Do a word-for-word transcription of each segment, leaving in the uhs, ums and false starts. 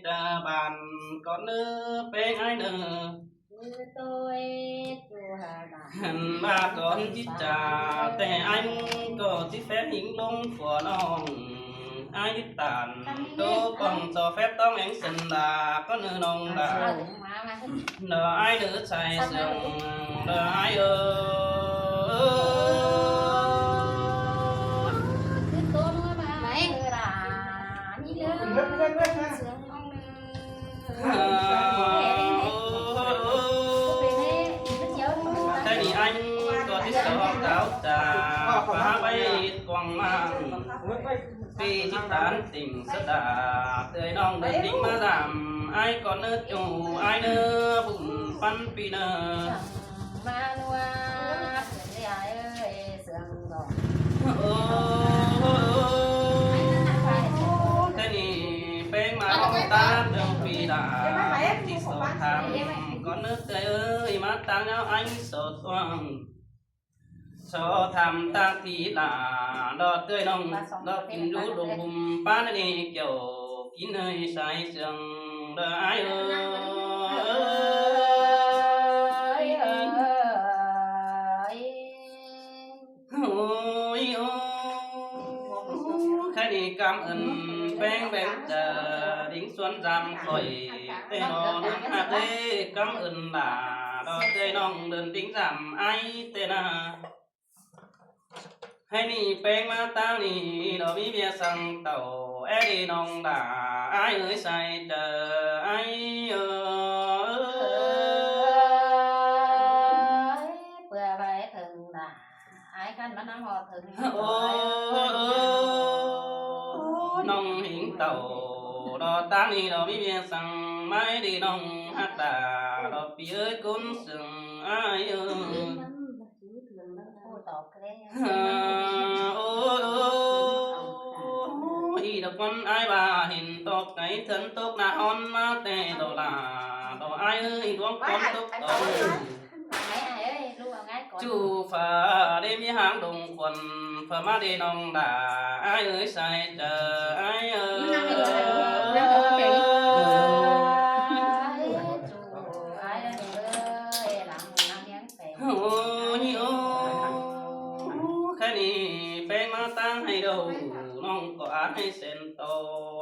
Tơ ban kon nơ peng ai nơ. Hăn ba kon ti ta te ai mung ko ti phép hing lung phua nong. Ai ti tan to kong cho phép tong eng sen la kon nơ nong la. Nơ ai nơ chai sương nơ ai ơ. Tơ ni anh có ti sơ tao ta pa bai quang mang. Pi ti tan ting sa da tơi nong đơ ting ma dam ai kon nơ chu ai nơ bum pan pi nơ. Tơ ni peng ma nong ta dong pi da ti so tham kon nơ tơi ơi ma tang nao anh so tuang. So tham tang ti la đo tơi nong đo kin du đo bum pan ni kiao kin hơi sai sương đo ai ơi. Ôi, ôi, khai đi cảm ơn beng beng tơ đing xuân dam khỏi tê no nương hạt tê cảm ơn là đo tê nong đơn đing dam ai tê na. Hai ni peng ma tang ni đo mi bia sang tàu e đi nong đa ai ơi sai tơ ai ơi. Bia bai thơng đa. Ai khăn ma nang ho thơng. Ô, ô, nong hing tàu đo tang ni đo mi bia sang mai đi nong hak đa đo pi ơi kun sương ai ơi. Ô, ô, ô, i đo kun ai ba hin tok kai thân tok na hon ma te đo la đo ai ơi đuông kun tok đo. Chu pha đê mi hang đong khuôn pha ma đê nong đa ai ơi sai tơ ai ơi. Ôi, ôi, khai ni peng ma tang hai đo nong ko an hai sen to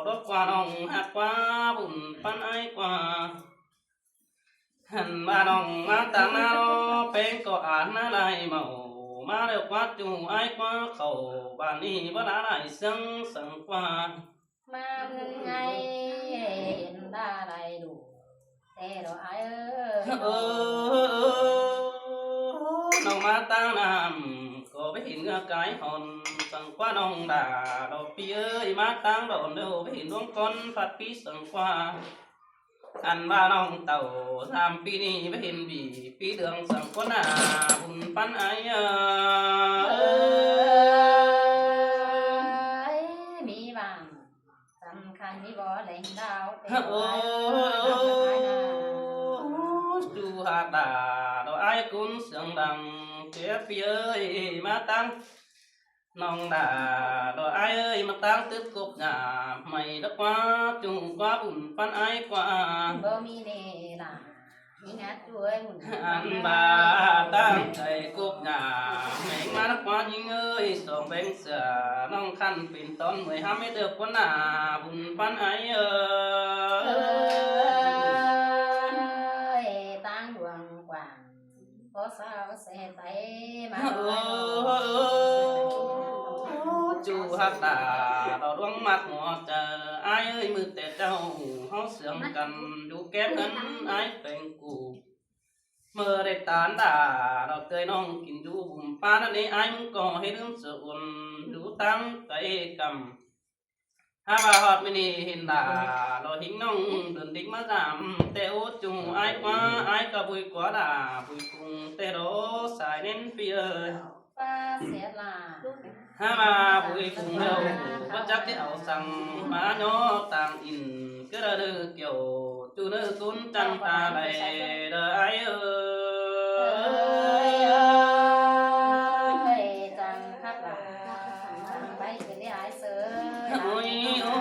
đo kwa nong hak kwa bum pan ai kwa. Hăn ba nong ma tang na lo peng ko an na lai mâu ma leo kwa chu ai kwa khâu ba ni ba na lai sương sương kwa. Ma mưng ai hin ba lai du te lo ai ơ. Ơ, ơ, ơ, nong ma tang nam ko ba hin ngơ kai hon sương kwa nong đa lo pi ơi ma tang lo nơ ba hin nong kon phat pi sương kwa. Ăn ba nong tàu dam pi ni ba hin bi pi đường sang kon a bum pan ai ơ. Ơi, mi vang sam khan mi bo leng dao te. Ô, ô, ô, chu hak đa đo ai kun sương đăng te pi ơi ma tang. Nong đa đo ai ơi ma tang tưt kôp nhà mai đo kwa chu kwa bum pan ai kwa. Bơ mi nê la mi ngă chu ơi bum. Ăn ba tang kai kôp nhà mai ma đo kwa nhing ơi song beng sơ nong khăn pin ton mười hăm mét đo kwa na bum pan ai ơi. Ơi, tang luang quang. Ô, chu hak đa đo đuang măk mo tơ ai ơi mưt te châu hŏ sương kăn du kem ngăn ai peng ku. Mơ đê tan đa đo tơi nong kin du bum pan nê ai mưng ko he đưm sơ un du tang kai kam. Hă ba hot mi ni hin đa đo hing nong đưn đik ma dam te ô chu ai kwa ai ka bui kwa đa bui kung te đo sai nen pi ơi. Hă ba bui kung đo ba chak te ao sang ma nho tang in kơ đa đơ kiao chu nơ kun chang ta lai đa ai ơi. Ôi, ô,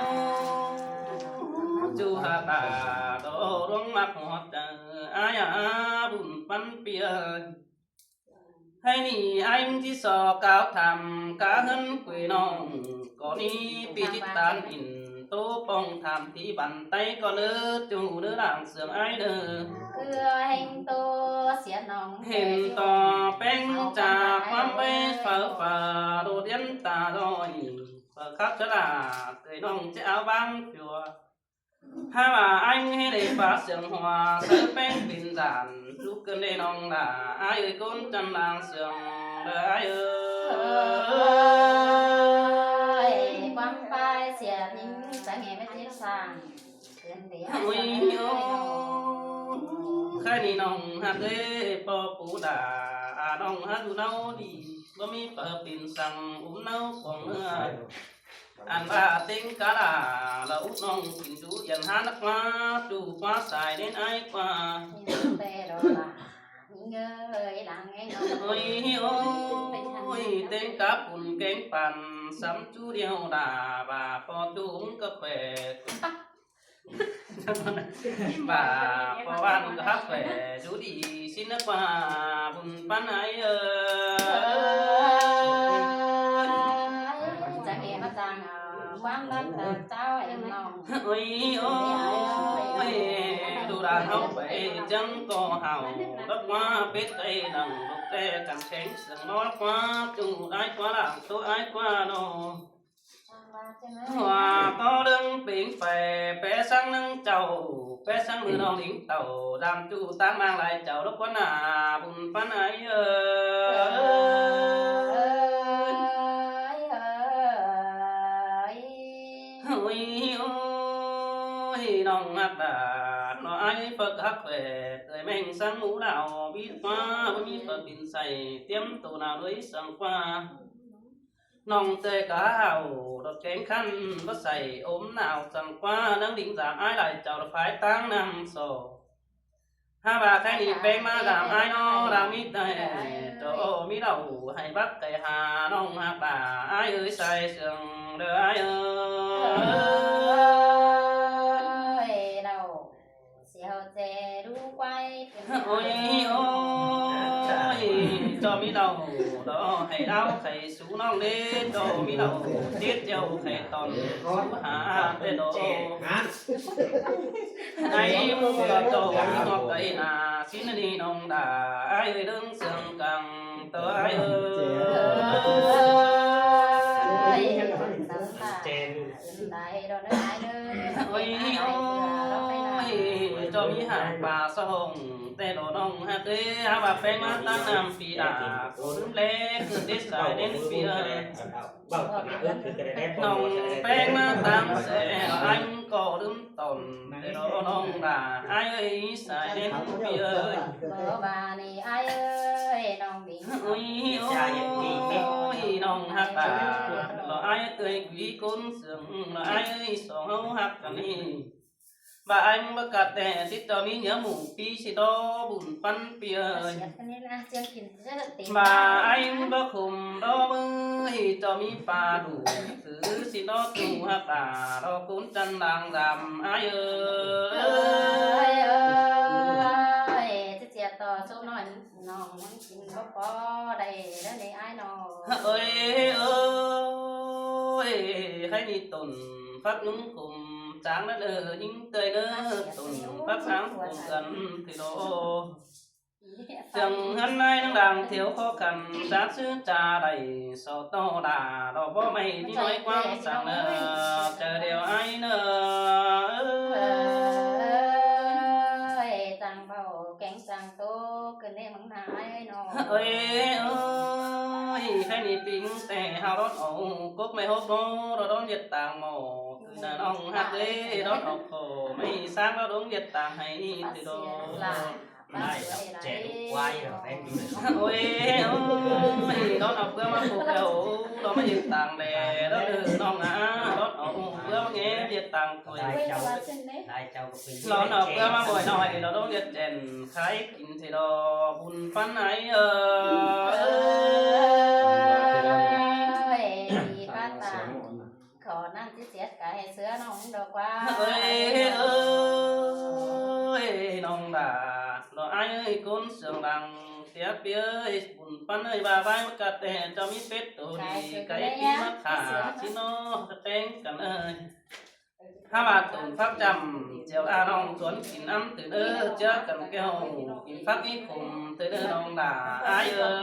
chu Hata do rong mak hot ai a bun pan pia. Hai ni ai ti so kau tham ka hân kui nong ko ni pi ti tan in tô pong tham ti ban tai ko lơ tu lơ lang sương ai lơ. Kơ hên tô siết nong hên tô peng cha quan bê phở phở đồ điên ta rồi. Phở khắp chớ là tươi nong chớ áo băng chùa. Haba ai hê lê pa siang hua sơ peng pin dan du kơn lê nong la ai ơi kôn chăn lang siang lơ ai ơi. Ơi, quang pai sia ning sa nghe mê chê sang. Ui ô, khai ni nong hak lê po pu da, a nong hak du nau di, bơ mi pa pin sang um nau kong lơ. An ba têng ka la, la ŭt nong pin du yan han kwa, du kwa sai nen ai kwa. Ôi, ôi, têng ka pun kêng pan, sam chu điêu la, ba po chu ung ka khỏe. Ba po wan ka khỏe, du di sin na kwa, bun pan ai ơi. Ôi, ôi, du ra hau pe chăng ko hau, bác qua pet tê đằng, bác tê chăng chêng sương mơ bác qua, tu ai qua làng, tu ai qua nô. Hua ko lưng ping pe, pe sang lưng châu, pe sang mư nong ling tàu, đam chu tan mang lai châu, lốc quan à, bun pan ai ơi. Ôi, ôi, nong ngặt đà, nó ai phật hắc khỏe, tơi meng sang mũ đạo, biết qua, bơ mi phật bình say, tiêm tổ nào đối sang qua. Nong tơi cá hào, đọt kén khăn, bơ say, ôm nào sang qua, nâng đính giảm ai lại, chào đọt phái táng năm sổ. Ha ba khai ni peng ma dam ai no dam mi tai, to mi dau hai bak kai ha nong ha ba ai ơi sai sương lơ ai ơi. Ơi, dau, siêu chê du quay. Ôi, ôi, cho mi dau, đó hai dau khai su nong đê, cho mi dau, tiết châu khai ton, su ha, tê đô. Ai mu ka to mi ngok kai na, sin ni nong da, ai ơi đương sương căng, to ai ơi. Ôi, ôi, cho mi hang ba sông, tê đô nong ha tê, ha ba peng ma tan nam pi da, ko lum le, cứ tê sai đến pi ơi. Nong peng ma tang se, ai ko lum ton, tê đô nong da, ai ơi, sai đến pi ơi. Bơ ba ni ai ơi, nong bing. Ôi, ôi, nong hak ta, lo ai tơi quý côn sương, lo ai ơi, sông hâu hak ta ni. Ba ai bơ kat te, sit to mi nhớ mù pi si to bun pan pi ơi. Ba ai bơ khum đô bơ hi to mi pa du, thứ si to tu hak ta, đô côn chăn đang dam ai ơi. Ơi, ơi, chết chết to, số nói nong, nong, nong, có, có, đây, đó, đây, ai nó. Ơi, ơi, khai ni ton, phát nhúng khum, chang đó, đơ, những tơi đó, ton, phát sáng, khum, gần, thì đó. Sương hân ai nâng đang thiếu khó khăn, chát sư cha đẩy, so tô đà, đó bố mày, đi nói quang sang nơ, chờ điều ai nơ. Ơi, chang bao, kén chang tô, cứ nê mắng na ai nô. Ơi, ơi, khai ni ping tê, hao đón ổ, cốc mê hốc đô, đô đón nhiệt tàng mổ, cứ nà nong hạc lê, đón ổ khổ, mê sáng đô đón nhiệt tàng hay, từ đô. Lai, chè đu quay rồi, em. Ôi, ôi, đón ổ bữa mà phục đầu, đón mà nhiệt tàng đê, đón từ nong á, đón ổ bữa mà nghe nhiệt tàng quay. Lai châu, lai châu. Lo nọ bơ ma boi nọ, lo dong yet jen, khai kin te lo, bun pan ai ơi. Ơi, đi phát ta. Khó năng chết chết cả hai xưa nó không Ơi, ơi, nong đà, lo ai ơi, kôn sương lăng, tia pia ơi, bun pan ơi, ba bai, ka te, cho mi pet tu đi, ka pi ma kha, chi no, ka teng kan ơi. Ha ba tun phak chăm, chiều a nong tuấn kín ăn từ đơ, chia cần kêu, kín phak ý khum từ đơ nong đà, ai ơi.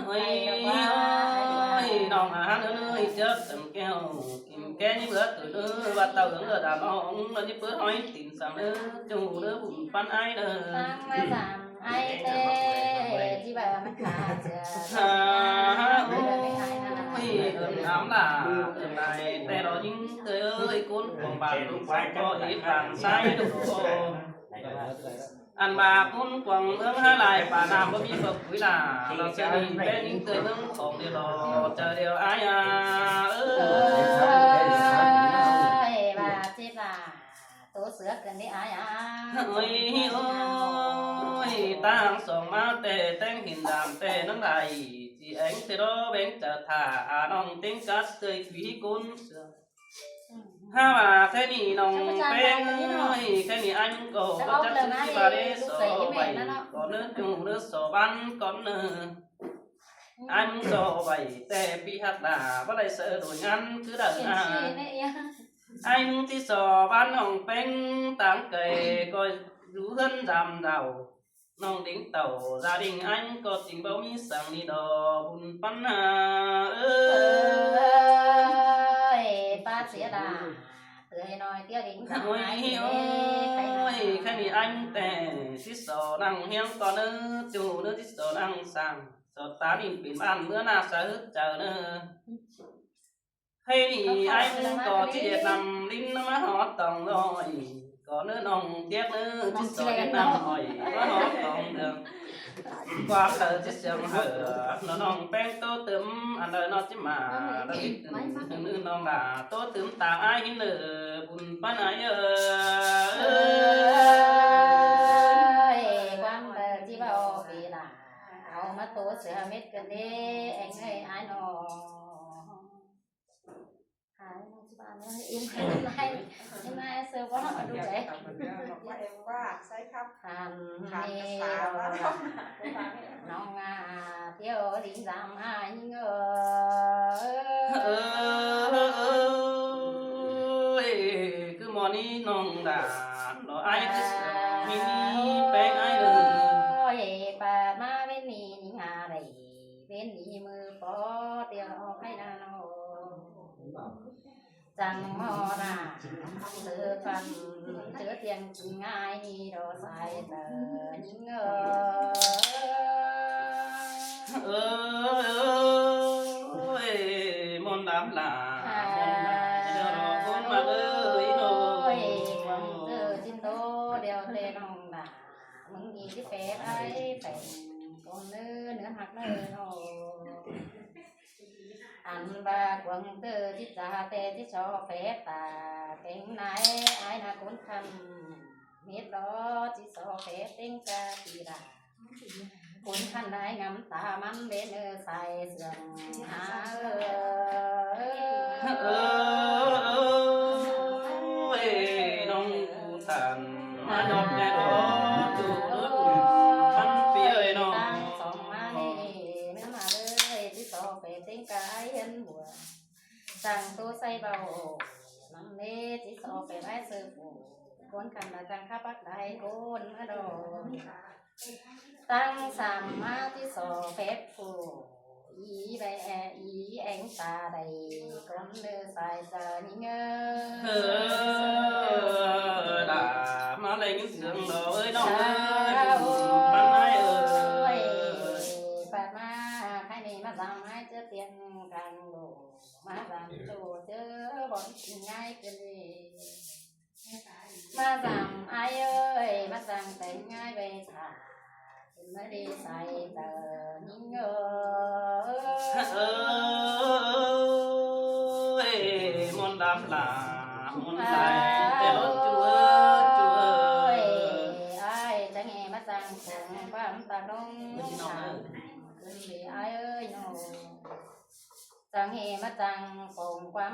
Ơi, ơi, nong a hăn ơi, chớp tầm keo, kim ke ni bữa từ ư, và tàu ứng ở đà nong, là ni bữa hỏi tin rằng ư, chủ ư, bùn pan ai ư. Tăng ma rằng ai tê, chỉ bảo mà khá chớ. Ha, ha, ơi, ơn ám là, ơn ai tê đó những tê ơi, cún cuồng bản lũ sai có ý bản sai được. Ăn ba kôn kuang ương ha lai ba nam bơh mi bơh kui la, lo se ni pe ning tơ ương khong deo lo, chơ deo ai a. Ơi, ba chi ba, tô sửa cần đi ai a. Ơi, ơi, tăng song ma te, teng hin dam te, nang lai, chi eng te do, beng chơ tha, a nong teng kat, tơi kui kôn sửa. Ha ba, khe ni nong peng ơi, khe ni anh ko, bơ chăk sưng si ba de so bai, kon nơ chu nơ so ban kon nơ. Anh so bai, te pi hak da, bơ lai sơ đôi ngăn cứ đợi à. Anh ti so ban nong peng, tăng kê, ko du hân dam dau. Nong đing tàu gia đình anh có tình báo mi sang ni đò bùn pan ha. Ơi, ba chia đà. Tơi noi tia đing tàu. Ôi, ôi, khe ni anh tê, si so năng hiang con ư, chu ư si so năng sang. So ta ni pin ban bơ na sa hứt chơ nơ. Hê ni, anh có chi Việt Nam linh nó mà hót tòng rồi. Có nơ nông tiết nơ, chi so Việt Nam rồi, mà hót tòng đường. Qua thờ chi siang hở, nó nông peng tô tưm, ăn đời nó chi mà, nó đi nơ nông là tô tưm tàng ai hín nơ, bùn pan ai ơi. Ơi, quan thờ chi bảo vì là, ao mà tô sửa mết cơn đê, anh ơi ai nó. Hai, nong chi ba nơ, im hai, im hai, sơ bơ, đu đê. Em ba, sai khăp. Hăn, hăn nê, kasa, nong a, tiô, đing dam a, nhing ơ. Ơ, ơ, ơ, ê, cứ mô ni nong đà, lo ai cứ sơ, mi ni, peng ai ơ. Ơ, ê, ba, ma, mi ni, nhing a, đê. Bên ni mơ po tia o khai na no. Chang mo na. Sư phan chơ tiang chi ngai ni đô sai tơ nhing ơ. Ơ, ơ, ơ, ê, mon đam la. Ha. Mon đam la. Ơ, ơ, ơ, ê, no. Ê, quang tơ chin đô đeo tê nong đà. Mưng i chi pet ai pet, kon nơ nơ hak nơ no. Ăn ba kuang tơ chi cha te chi so pet ta, keng nai ai na kon khăn. Miet lo chi so pet teng ka ti ra. Kon khăn nai ngăm ta măn bên ơ sai sương ha ơ. Ơ, ơ, ơ, ê, nong ku tăn, ma nhọt nê đô, tu đô, ăn pi ơi nong. Tăng song ma nê, nơ ma ơi, chi so pet teng ka ai hên bua. Tăng tô sai bao, nong nê, chi so pet ai sơ bua. Kon khăn la tăng khăp bác đai kon ma đô. Tăng sam ma chi so pet phu. I be e, i eng ta đai kon nơ sai sa nhing ơ. Ơ, đà ma leng sương đô ơi nong ơi. Pan ai ơi. Pan ma khai ni ma dang ai chơ tiang kang đô. Ma dang đô chơ bon nhai kơ ni. Ma dang ai ơi, ma dang teng ai be tha. Mă đi sai tơ nhing ơ. Ơ, ơ, ơ, ê, mon đam la, mon đam la, tê lon chu ơ, chu ơ. Ai, chang e ma dang kong, bam ta nong, kong, kong, ai ơi, no. ၸၢင်ႈႁႄႉမႃးၸၢင်ႈ ၵုမ်ၵႂၢမ်းပၢၼ်ႇ သူၸွင်ႇၼေႃႈလူး ၶိုၼ်ႈမႃးတီႈႁႃႈၸၢႆးၸႂ်ၼိုင်ႈဢိူဝ်ႈ။ ဢိူဝ်ႈ တႃႇဢၢႆႈႁတ်းၸၢင်ႈၼွႆႉ ၵႂၢမ်းပၢၼ်ႇ ၶိုၼ်ႈတီႈႁႃႈမိူင်းၼႃႈၼေႃႈ။ ၼိုင်ႈဢၼ်ၼၼ်ႉဢိူဝ်ႈ ယၢႆးထၢမ်ၼိုင်ႈတႄႉ ပႃႈတဝ်ႈ တၢင်းၼႆႉတႄႉ ၼွင်ႉဢမ်ႇမီးပီႈၵၼ် သင်မီးဢၢႆႈဢိူၺ်ၼေႃႈ။ ယိင်းၵေႃႈၶၼ်ၵႃႈသႃႇ တႄႇႁိူၼ်းလမ်ၸူႉ သိင်ႇၼေႃႈ ဢၼ်ပႃးတႄႉ ယိင်းထိင်းတဝ်ႈ လမ်ၸူႉ လႄႈႁႂ်ႈသိူဝ်းၸၢင်ႈၶပ်းလၢႆး လွင်ႈၼၼ်ႉၼႆႉ သၢႆၸႂ်ႁႃဢိူဝ်ႈ။ ဢိူဝ်ႈ ဢိူဝ်ႈ ဢိူဝ်ႈ ဢိူဝ်ႈ ၵိုတ်းတူဝ်မၼ်းၼႆႉ ၸဵဝ်း လႄႈဝႃႈမႂ်း လႄႈၵူၼ်းၼိုင်ႈမႃးလႃႈ ဢိူဝ်ႈ ဝႃႈပဵၼ်ဢၢႆႈဢိူဝ်ႈ ဢၢႆႈၼႆႉ ပေႃႈမေႃလွင်ႈ ၸၢင်ႈယၢမ်ႈလႆႈၸွႆႈ ၸၢင်ႈပႃးသွႆႇ မွၼ်းမွၼ်း ဢႃႈ ဢဝ်ၵႂၢမ်းလၵ်းပႆမႃးၼၼ်ႉၼႃႇ။ ၵႂၢမ်းၶႃႈၽႂ်ဢိူၺ်း တႆးမိူင်းႁဝ်းၵူႈၸၢတ်ႈ ၸၢင်ႈမႄးမႃးၸၢင်ႈပႃးဝႆႉပႆႇလွႆး ၶိုၼ်ႈမႃးတီႈသၢႆၸႂ်ၼိုင်ႈဢိူဝ်ႈ။ ဢိူဝ်ႈ ဢၢႆႈမၼ်းၵေႃႈ ပေႃးၵူႈသင် ပႄႉၵူၼ်းပဵၼ်ပႃႈ ဢႃႈ ႁဝ်းလႆႈယိၼ်း ဢၢႆႈမၼ်းၼႃႇ ဢိူဝ်ႈ ၸၢင်ႈတၵ်ႉလႃႈ လၢၼ်ၼွႆႉၵိၼ် ဢႄႇဝႅၼ်ႇသၢင်ႇ သိၼ်ၵႂႃႇၼေႃႈ ၸၢင်ႈတႃႇႁိူၼ်းတႄႉၼႃႇ တဵင်ႈၵႃႈတႄႉႁိူၼ်း ဢိမ်ႇၼႆႉလႄႈလၢႆပႃႇ ၸၢင်ႈတၵ်ႉလႃႇ ဢိမ်ႇႁွင်ႈၵေႃႈယူႇၶႄႇ ၸၢင်ႈလိင်ႇၸမ်ႁၢႆတေႃႇလႃႇပိူဝ်ႈ ထမ်ႇမထမ်ႇမႃႇ ႁိူၼ်းယိင်းၼွႆႉဢိူၺ်း တီႈထမ်ႇမူႇမႃႇတႅင်ႇ တႄႇပဵၼ်ႁုၼ်ႇၶႂၼ်ငဝ်း ၵိုတ်းလႆႈဢၢႆဢိူၺ်းၼေႃႈ။ ထမ်ႇမႃႇပဵတ်းၵႆတႅင်ႇ တႄႇတႄႇပဵၼ် သၢတ်ႈဢွၼ်ႇမႅင်းတႅင်ႇ တႄႇလႃႇဢၢႆဢိူၺ်း။ ဢိူဝ်ႈ သိၼ်တႄႉလႃႇ လေႃးပီႈဢိူၺ်း ၸႂ်လဵဝ်ဢၢႆဢိူၺ်း။ ဢိူဝ်ႈ ႁိူၼ်းၵဵင်းၸဝ်ႈ လင်ၼွႆႉၵေႃႈ ပေႃးယူႇၵႂႃႇမႅင်းလေႃး ဢၢႆဢိူၺ်း ငိုၼ်းၼွင်ၼႃႇလူး။ ဢမ်ႇဝႃႈမီးလၢႆဝၢင်းပဵင်း ဢမ်ႇဝႃႈၼႂ်းၵၢတ်ႇၵုင်းလၢႆပၢၼ် မိူဝ်ႈၼႆႉ ဢၢႆႈဢိူၺ်း ပေႃးပႆႇပၢၼ် ပီႈၼွင်ႉၵေႃႈ ၵႃႈၼင်ႈတေႃႇၶၢင်ႈ သူၼ်ႇၼႄသႂ်ႇၸႂ် ဢႃႈ ဢိူဝ်ႈ ဢိူဝ်ႈ ဢိူဝ်ႈ မုၼ်ႉတေႃႇတႃႇ ဢႃႈ ပီႈဢိူၺ်း ၸႂ်လဵဝ် ဢၢႆႈဢိူၺ်း ပီႈဢၢႆႈ ၵုမ်ႇၵႂၢမ်းတၵ်ႉတၼ်ႇၼွင်ႉတႃႇ မီးတႄႉၼႃႇ ၼိုင်ႈၵေႃႉၸဝ်ႈၶၢမ်ႇ တေႃႈၼႆႉ ဢၢႆႈဢိူၺ်း ပေႃးၼႅင်ႈတေႃႇ ဢၢႆႈၸဝ်ႈၵႂၢမ်းဝၢၼ် ပႄႉၼွင်ႉမိူင်းလူႉ တေႃႇၵႂၢမ်းဝၢၼ်တေႃႇ ၶိုၼ်းလႆႈၼႂ်းသၢႆတႃႁိုင်ဢိူဝ်ႈ။ ဢိူဝ်ႈ ၼွင်ႉႁၵ်ႉတႃႇ ႁဝ်းၵေႃႈတၢၼ်ႇၵႂၢမ်းသိူင်ႇ ဢႃႈ မီးမီးပႅင်းဢၢႆႈဢိူဝ်ႈ။ ဢိူဝ်ႈ ၵေႃႈထၢမ်တႃႇ ဢဵၼ်ၼွင်ႉတေႃႇတဵင်ႈၵပ်း ၵႂႃႇမႃး သိၼ်တေႃႇဢၢႆႈဢိူဝ်ႈ ဢမ်ႇဝႃႈသင် ၵဵပ်းၵႂႃႇ မႃးမႃး တႄႉယင်းၵိၼ် ၼဵဝ်ၵုမ်းၶူမ်သႂ်ႇ တႄႉၼႃႇ ၼွင်ႉဢၢႆႈ တႃႇလွႆး ၸိူဝ်းပီႈၶပ်ႉလႆႈ လွင်ႈၼၼ်ႉလူး ပဵၼ်ၶူမ်ဝူၼ်ႉယူႇၸႂ် ပီႈဢၢႆႈဢိူၺ်း ၸၢင်ႈႁႂ်ႈမႃးၸၢင်ႈသူႇလၢႆးထွႆ ၼၼ်ႉၼႃႇ ပီႈဢၢႆႈဢိူၺ်း ၵႃႈဝႃႈၵိုတ်းပႃးတီႈလိူၼ်မႃးလူး ၶမ်ႈဝႃႈလၢႆးၼၼ်ႉၼွင်ႉၼႃႇ တႄႇၽူႈၸိၵ်းၵႃႈႁဵတ်းသႂ်ႇၵွၼ်ႇ တူဝ်တွၼ်းၼႃႇ တမ်ႈတီႈလႄႈ ပီႈၸၢႆးတၢၵ်ႇလၢႆးၽူႈ ၶႂ်ႈၼႄတၢင်းသွင်ႇမႃးလူး ၼွင်ႉမႃးတႄႉ မီးတၢင်းလူင်ၵႂႃႇ ပေႃးလႆႈသေ တႆႈမႃးတႄႉလူးလႃႈ ၼိုင်ႈဢိူဝ်ႈ။ ဢိူဝ်ႈ သိၼ်တႄႉဢႃႈၼႃႇ ဢၢႆႈဢိူၺ်း ၸႂ်လဵဝ် ပီႈဢိူၺ်းၼေႃႈ ဢိူၺ်းၼွင်ႉဢႃႈလႃႈ ၵူၼ်းၸၢတ်ႈလႃႈ ၸိုဝ်ႈတူဝ်လႂ်ၶိုၼ်းလႃႈ ၵူၼ်းၼိုင်ႈ ဢၢႆႈဢိူၺ်း မၼ်းၸိုဝ်ႈတႄႉၼွင်ႉလႃႈ မၼ်းၵေႃႈၸဝ်ႈ ၽႂ်ပီႈၸၢႆးၸၢၼ်ႇယၼ်ႇ တႅင်ႇၼမ်ႉလူင် ၸိူဝ်းၼၼ်ႉတႄႉ ပီႈဢၢႆႈ ၸၢင်ႈႁႄႉတႄႉ ၶႃႈဢိူၺ်း ၸိူဝ်းၸိူဝ်းၼေႃႈ ၼၼ်ႉၼႆႉ ပၼ်ၼႃႇ ဢိူဝ်ႈ ဢိူဝ်ႈ ဢိူဝ်ႈ သိၼ်တႄႉဢႃႈၼႃႇ ၼေႃႈ ပီႈဢိူၺ်း ၸိူဝ်းလဵဝ် ဢၢႆႈ ဢိူဝ်ႈ ၸိူဝ်းၼၼ်ႉ မၼ်းဢွၵ်ႇသၢမ် ပီႈလဵဝ်ၵႂႃႇ ဢၢႆႈ ဢိူဝ်ႈ ၼေႃႈ ၶႂ်ႈၼႄမႃး ပီၼႆႉ သွင်ပၼ်းသၢဝ်းႁႃႈ လဵဝ်ၼေႃႈ ၼွင်ႉဢႃႈၼႃႇ ၵူၼ်းၸၢတ်ႈ ပဵၼ်ၵႂႃႇၸမ်ဢေး ၶမ်ႈဝႃးမႃးၸမ် ဢၢႆႈဢိူၺ်း ၸၢင်ႈႁႄႉမႃးၸမ်ၶႃႈ ၵႆဢူဝ်း ႁဝ်းမႃးၸိူၵ်ႈတဵမ်ပၢၼ်ႇ ပဵၼ်လႄႈ ၸၢႆးၸႂ်ၼိုင်ႈဢိူဝ်ႈ ဢိူဝ်ႈ ဢိူဝ်ႈ ဢိူဝ်ႈ ၸိုဝ်ႈတႄႉဢႃႈ ၼေႃႈ ပီႈဢိူၺ်း ၸိူဝ်းလဵဝ် ဢၢႆႈၼေႃႈ ဢၢႆႈ ဢၢႆႈၸဵပ်းၼွင်ႉတႃႉ တႄႉဢႃႈ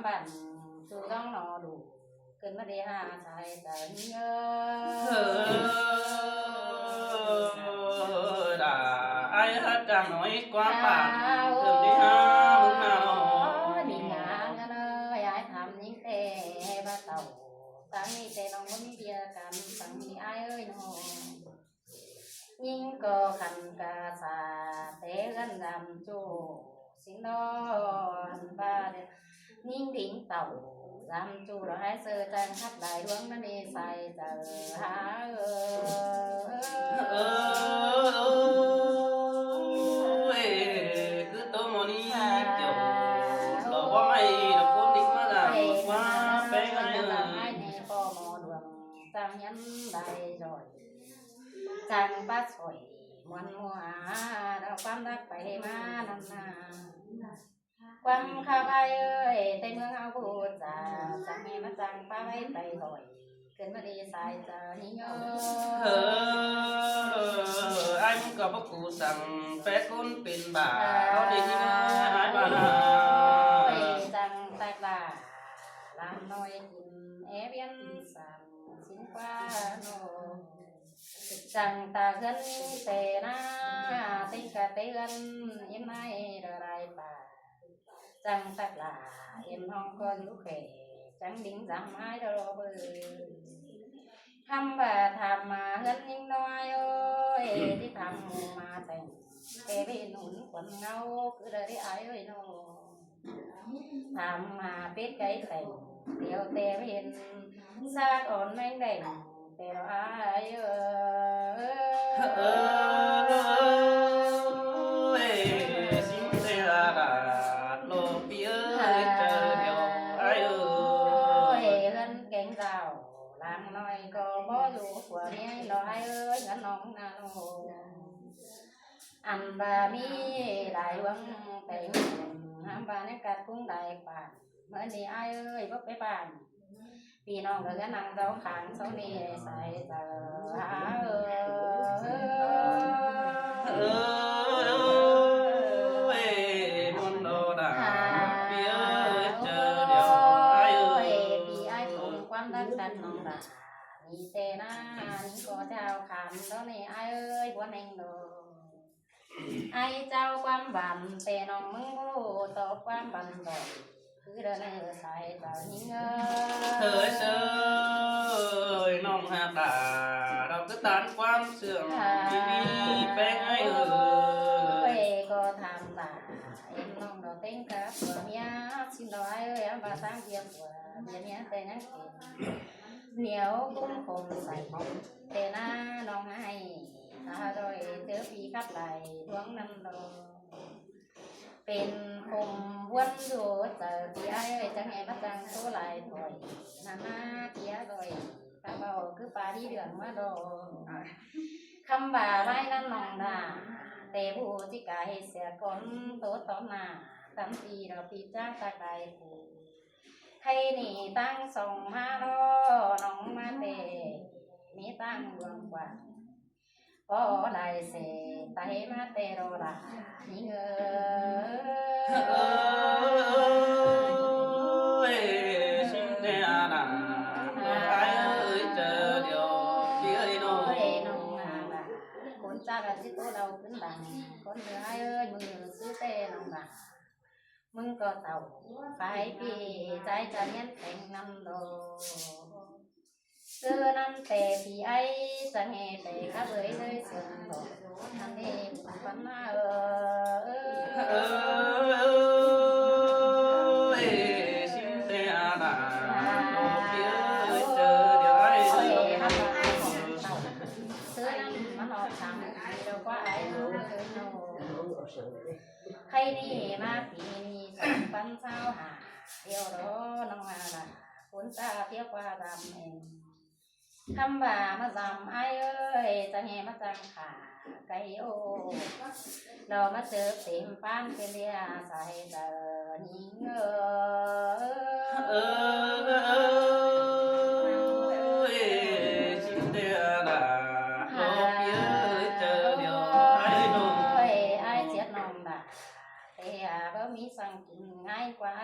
ပေႃးမီးသင်ၵိၼ်ငၢႆး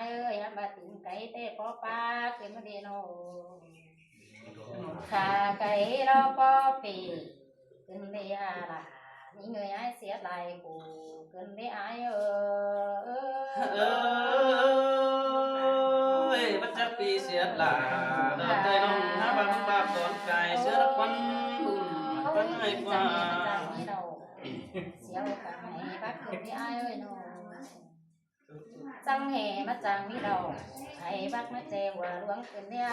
เอ้ย หามาติงไก่แต่ปอปาขึ้นมาเดโน ข้าไก่รอปอปีขึ้นเดอาลา นี่เงยอ้ายเสียดายกูขึ้นเดอ้ายเอ้ย เอ้ย บัดจักปีเสียดาย ดอกเตยน้องหาบังบาบตอนกายเสือละควันบุญ บัดให้กว่า เสียวกันไหนบักขึ้นเดอ้ายเอ้ยเนาะ จังแห่มาจังมีดอก ไอ้บักมาแจว่าหลวงขึ้นเนี่ย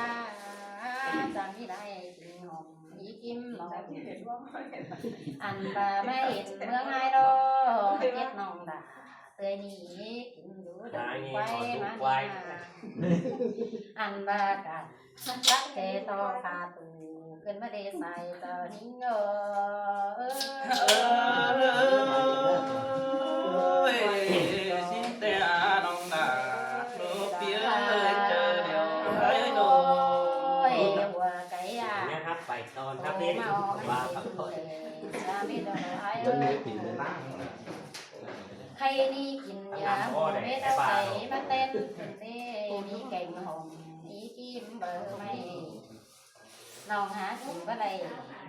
จังมีได้กินหอม อีกิมหอม อันบ่าไม่เห็นเมืองไอ้ดอก เจ็ดน้องด่า เตยนี่กินอยู่ดอกไว้มาเนี่ย อันบ่ากัน สักแต่ต่อขาตูขึ้นมาได้ใส่เจ้าหญิงเอ้ย เอ้ย สิงแต่อาน้องดา โลเปียเจอเดียวไอ้โล โอ้ย หัวไก่อ่ะ เนี่ยครับ ไปตอนครับนี่ มาออกมา ว่าครับ จะไม่โดนไอ้เอ้ย ไข่นี่กินยาหมูเม็ดเอาใส่มาเต้นเต้นเต้น มีแกงหอม มีกิมเบอร์ไม่ น้องหากินบ่ได้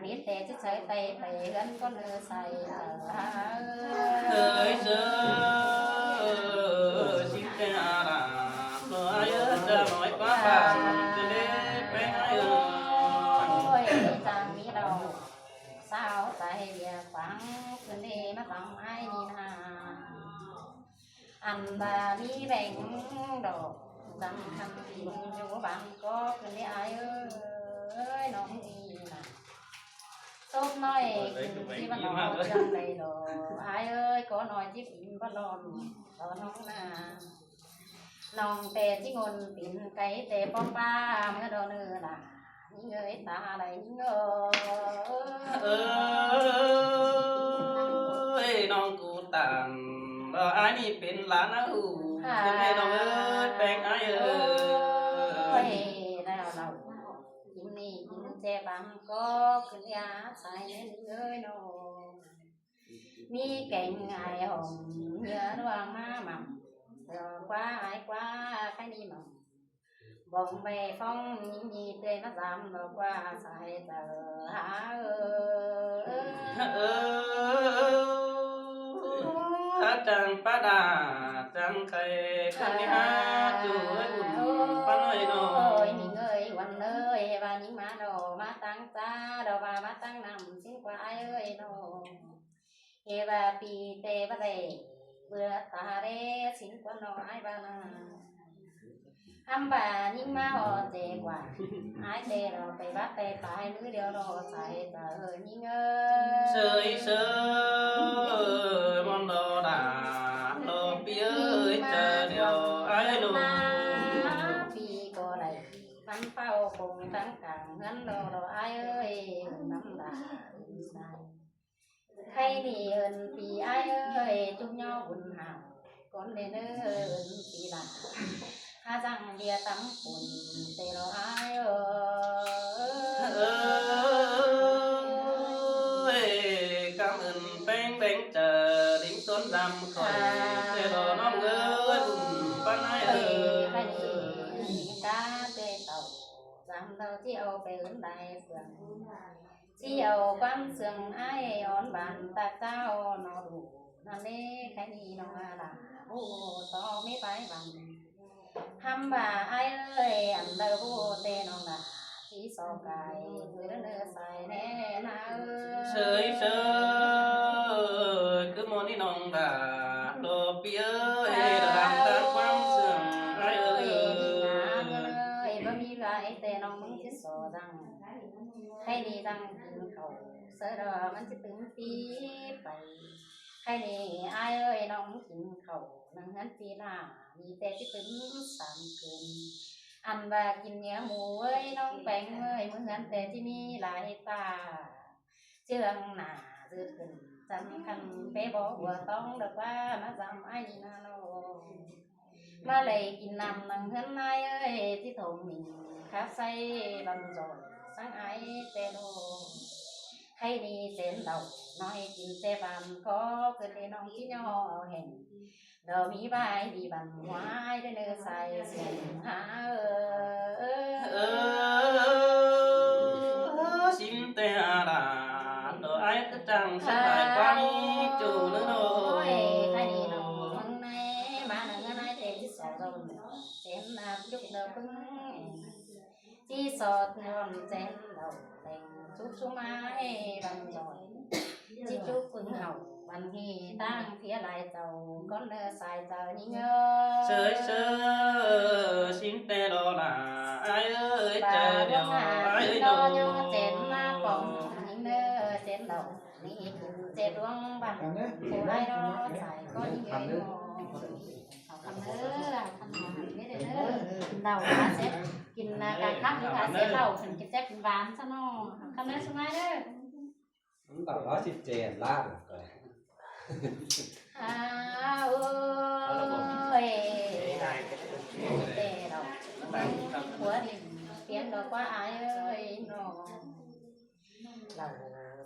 มีแต่จะใช้ไตไปเฮือนคนเลือใส่ เอ้ยเจ้อ สิงแต่อาลา น้อยเอ้ย จะน้อยกว่าบ้าน จะได้ไปไหนเอ้ย โอ้ย จางมีเรา สาวใจเดียกฟัง คืนนี้มาฟังไอ้นี่นา อันบ่ามีแบ่งดอก จำคำที่อยู่บางก็คืนนี้อ้ายเอ้ย น้องนี่นะ ศพน้อยขึ้นที่บ้านนอกจังใดดอก อ้ายเอ้ย ก็น้อยจิบบ่ลอมต่อน้องนา น้องแต่จิงนปิ่นไก่แต่ป้อมป้าเมื่อดอเนื้อหลา เงยตาไหลเงย เอ้ย น้องกูตัน บ่อ้ายนี่เป็นหลานนะฮู้ ค่ะ เป็นไงน้องเอ้ย แปงอ้ายเอ้ย เอ้ย แล้วเรากินนี่กินแจบังก็ขึ้นยาใส่เน้นเอ้ยน้อง มีแกงไอ้หอมเยอะดวงมาหม่ำ เดี๋ยวกว่าไอ้กว่าใครนี่หม่ำ บ่งใบฟองยิงยีเตยมาสามดอกว่าสายเตอหาเออ เออ จังปะดา จังไข่ คันนี้หาจูเอ้ยบุญปะน้อยน้อย โอ้ย นี่เงยวันเลย ว่ายิงมาดอกมาตั้งจ้า ดอกว่ามาตั้งนำ สิงกว่าไอ้เอ้ยน้อง เอวาปีเตวะเร เวอะตาเร สิงกวนอไอ้บานา อำบานิงมาออเจกว่า ไอ้เตรอไปบัดเตตาย มื้อเดียวรอใส่เตอยิงเอ้ย เสยเสย มอนรอดา รอปีเอ้ย เจอเดียวไอ้ลูก ปีก็ได้ มันเฝ้าคงตั้งกลางเฮือนรอรอไอ้เอ้ย น้ำตา ไข่นี่เอิ้นปีอ้ายเอ้ย จุ่มย่อบุญหา ก่อนเด้อเอิ้นปีหลา หาจังเดียตำปุ่นเตรออ้ายเอ้ย เอ้ย กำเอิ้นแปงแปงเจอ ลิงต้นดำคอยเตรอน้องเอ้ย บุญปะนายเอ้ย ไข่นี่กาเตเต่า จำเต่าที่เอาไปเอิ้นได้เฟือง เจียวความเสื่องอ้ายอ่อนบานตาเจ้านอดู นั่นเองแค่นี้น้องอาลา ผู้ต่อไม่ไปบัง คำว่าอ้ายเอ้ย อันเดอผู้เตน้องลา ที่สองกาย คือเดินเดินสายแน่นาเอ้ย เสยเสย คือหมอนี่น้องลา โลปีเอ้ย ระดับตาความเสื่องอ้ายเอ้ย เอ้ย บ่มีหลายแต่น้องมึงที่สอดัง ไข่นี่ดังกินเขาว เสยดอกมันจะตึงปีไป ไข่นี่อ้ายเอ้ย น้องกินเขาว นังเฮือนปีหน้า มีแต่จะตึงสามคืน อันว่ากินเนื้อหมูเอ้ย น้องแปงเอ้ย มื้อเฮือนแต่ที่มีหลายตา เจืองหน้าจืดขึ้น จำคันไปบอกว่าต้องดอกว่ามาจำไอ้นี่นาโล มาเลยกินน้ำนังเฮือนนายเอ้ย ที่ถมหมิ่นครับใส่บันจอนสังไอเตโล ไข่นี่เจ๋นเหล่า น้อยกินแต่บาน ขอขึ้นในน้องที่ย่อแห่ง เรามีใบดีบันหวายได้เนื้อใสเสียงหาเออ เออ สินแต่อาลาดอกไอ้กระจังสลายความมีจูเนื้อโน้ย ไข่นี่น้องเมืองใน มาเนื้อในเต็มที่สองเราเจ๋นอาบยุกเดิมเพิ่ง ที่สอดนอนแสนเหล่าแหล่งสุขสุมายบังดอย ที่จุกปึงเห่าวันนี้ตั้งเพียหลายเจ้า ก้อนเนื้อสายเจ้ายิ่งเอ้ย เสยเสยสินแต่รอหลา อ้ายเอ้ย เจอเดียว อ้ายเอ้ย ดอยอเจนมาปองยิ่งเนื้อเจนเหล่า นี่กินเจดวงบัน ผู้อ้ายรอสายก็ยิ่งเอ้ย เอาคำเด้อ เอาคำเด้อ นี่เด้อ กินเหล้าหาเสพ กินนะกะครับหาเสพเหล้า กินกินแซ่บกินหวานซะเนาะ เอาคำเด้อ สุมายเด้อ มันต้องร้อยสิบเจ็ดล้าน อ้าว โอ้ย แต่เราผัวนี่เปลี่ยนดอกว่าอ้ายเอ้ยเนาะ เรา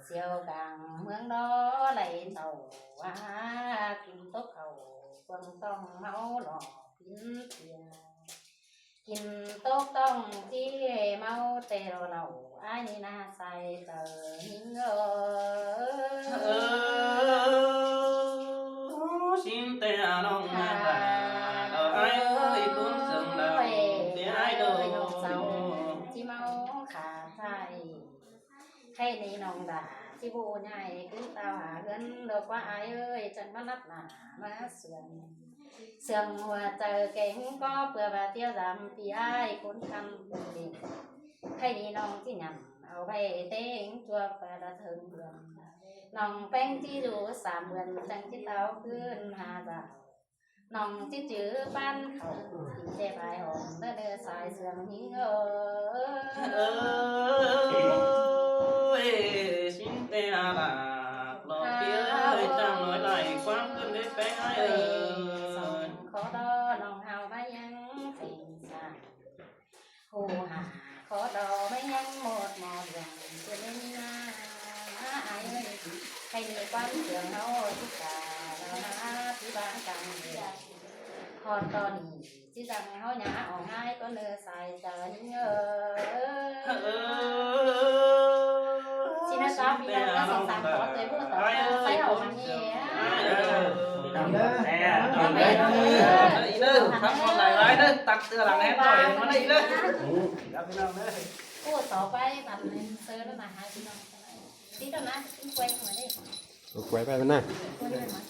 เสี่ยวกลางเมืองดอไหลเต่าว่า กินตกเขาเฟืองต้องเมาหลอกกินเสีย กินตกต้องที่เมาแต่เราอ้ายนี่นาใส่เต๋อหิงเอ้ย เออ สินแต่น้องนาตา เราอ้ายเอ้ย คุณเสิงเรา เสียอ้ายโดย น้องเจ้า ที่เมาขาดไทย ไข่นี่น้องดา ที่บูใหญ่ขึ้นตาหาเงิน ดอกว่าอ้ายเอ้ย จังมานัดหนามาเสื่อง เสื่องหัวใจเก่งก็เพื่อว่าเที่ยวดำปีอ้ายคนทำบุญดี ไข่นี่น้องที่ยำเอาไปเต็งตัวไปละเถิงเดือน น้องแป้งที่อยู่สามเดือน จังที่เต้าขึ้นหาเจ้า น้องที่จื้อบ้านเขา กินแต่ใบหอม เด้อเด้อสายเสื่องหิงเอ้ย เอ้ย สินแต่อาลาด รอเปียเอ้ย จังน้อยไหล ความขึ้นได้แป้งอ้ายเอ้ย สองขอดอน้องเฮามายังเป็นสาม ผู้หาขอดอไม่ยังหมดหมอเรื่องเจริญนา อ้ายเอ้ย ให้มีความเสื่องเฮาทุกกาลนะ ที่บ้านกลางเมือง ขอดอนี่ที่ดังเฮาหยาออกง่ายก็เนื้อสายเจ้าหิงเอ้ย เออ สินะจ๊ะ พี่น้องก็สองสามขอดเลย พวกเราใส่ออกมานี่ เออ เออ เออ ทักคนหลายๆ เด้อ ตักเตือนหลังแน่จ่อยมาได้อีกเด้อ ครับพี่น้องเด้อ ผู้ต่อไปบัดนี้เชิญมาหาพี่น้อง ที่ตอนนั้นกินกล้วยมาดิ เอากล้วยไปมันนะ กล้วยมา